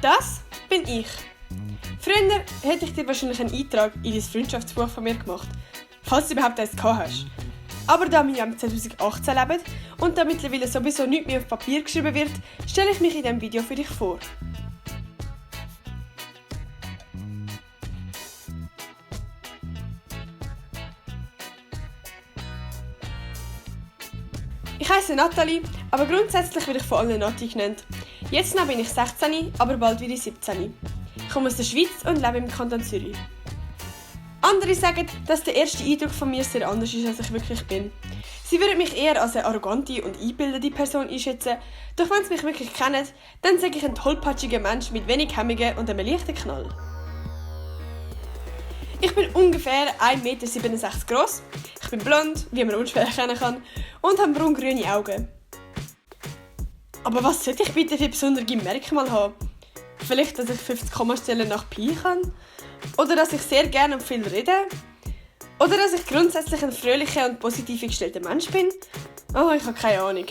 Das bin ich. Früher hätte ich dir wahrscheinlich einen Eintrag in dein Freundschaftsbuch von mir gemacht, falls du überhaupt eins gehabt hast. Aber da wir ja im 2018 leben und da mittlerweile sowieso nichts mehr auf Papier geschrieben wird, stelle ich mich in diesem Video für dich vor. Ich heiße Nathalie, aber grundsätzlich werde ich von allen Nati genannt. Jetzt bin ich 16, aber bald wieder 17. Ich komme aus der Schweiz und lebe im Kanton Zürich. Andere sagen, dass der erste Eindruck von mir sehr anders ist, als ich wirklich bin. Sie würden mich eher als eine arrogante und eingebildete Person einschätzen, doch wenn sie mich wirklich kennen, dann sage ich ein tollpatschiger Mensch mit wenig Hemmungen und einem leichten Knall. Ich bin ungefähr 1,67 Meter groß, ich bin blond, wie man unschwer erkennen kann, und habe braun-grüne Augen. Aber was sollte ich bitte für besondere Merkmale haben? Vielleicht, dass ich 50 Kommastellen nach Pi kann? Oder dass ich sehr gerne und viel rede? Oder dass ich grundsätzlich ein fröhlicher und positiv gestellter Mensch bin? Oh, ich habe keine Ahnung.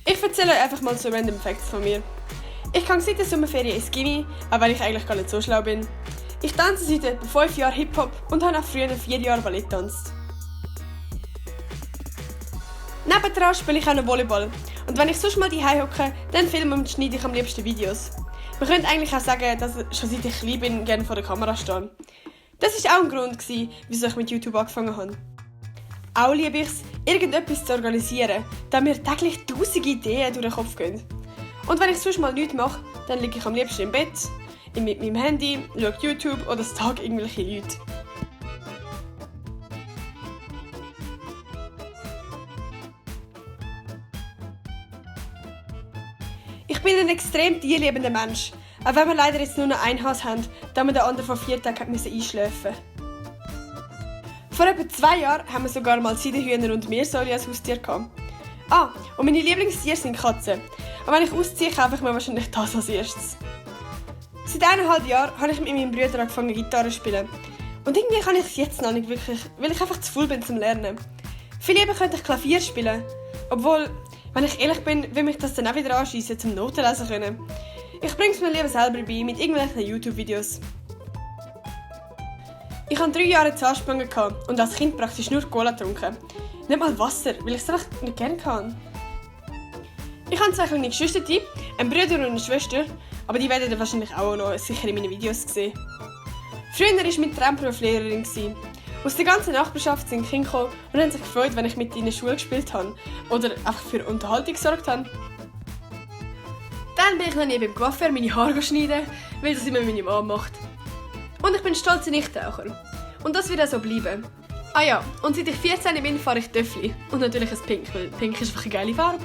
Ich erzähle euch einfach mal so random Facts von mir. Ich gehe seit der Sommerferien ins Gymi, auch wenn ich eigentlich gar nicht so schlau bin. Ich tanze seit etwa 5 Jahren Hip-Hop und habe auch früher 4 Jahre Ballett getanzt. Nebendran spiele ich auch noch Volleyball. Und wenn ich sonst mal daheim hocke, dann filme und schneide ich am liebsten Videos. Man könnte eigentlich auch sagen, dass ich schon seit ich klein bin gerne vor der Kamera stehe. Das war auch ein Grund, wieso ich mit YouTube angefangen habe. Auch liebe ich es, irgendetwas zu organisieren, da mir täglich 1000 Ideen durch den Kopf gehen. Und wenn ich sonst mal nichts mache, dann liege ich am liebsten im Bett, mit meinem Handy, schaue YouTube oder stalk irgendwelche Leute. Ich bin ein extrem tierliebender Mensch, auch wenn wir leider jetzt nur noch ein Haus haben, da wir den anderen vor 4 Tagen einschläfen mussten. Vor etwa 2 Jahren haben wir sogar mal Seidenhühner und Meersäule als Haustier gehabt. Und meine Lieblingstiere sind Katzen. Und wenn ich ausziehe, kaufe ich mir wahrscheinlich das als erstes. Seit 1,5 Jahren habe ich mit meinem Bruder angefangen Gitarre zu spielen. Und irgendwie kann ich es jetzt noch nicht wirklich, weil ich einfach zu faul bin zum Lernen. Viel lieber könnte ich Klavier spielen, obwohl, wenn ich ehrlich bin, will mich das dann auch wieder anschiessen, zum Noten lesen können. Ich bringe es mir lieber selber bei, mit irgendwelchen YouTube-Videos. Ich hatte 3 Jahre Zahnspangen und als Kind praktisch nur Cola getrunken. Nicht mal Wasser, weil ich es einfach nicht gerne kann. Ich habe 2 kleine Geschwister, einen Bruder und eine Schwester, aber die werden ihr wahrscheinlich auch noch sicher in meinen Videos sehen. Früher war meine Traumberuf Lehrerin. Aus der ganzen Nachbarschaft sind Kinder gekommen und haben sich gefreut, wenn ich mit ihnen Schule gespielt habe oder einfach für Unterhaltung gesorgt habe. Dann bin ich noch nie beim Coiffeur meine Haare schneiden, weil das immer meine Mama macht. Und ich bin stolzer Nichttaucher. Und das wird auch so bleiben. Ah ja, und seit ich 14 bin, fahre ich Töffli. Und natürlich ein Pink, weil Pink ist einfach eine geile Farbe.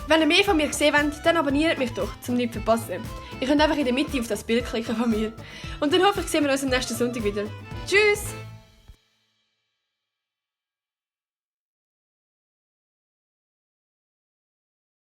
Wenn ihr mehr von mir sehen wollt, dann abonniert mich doch, um nichts zu verpassen. Ihr könnt einfach in der Mitte auf das Bild klicken von mir. Und dann hoffe ich, sehen wir uns am nächsten Sonntag wieder. Tschüss!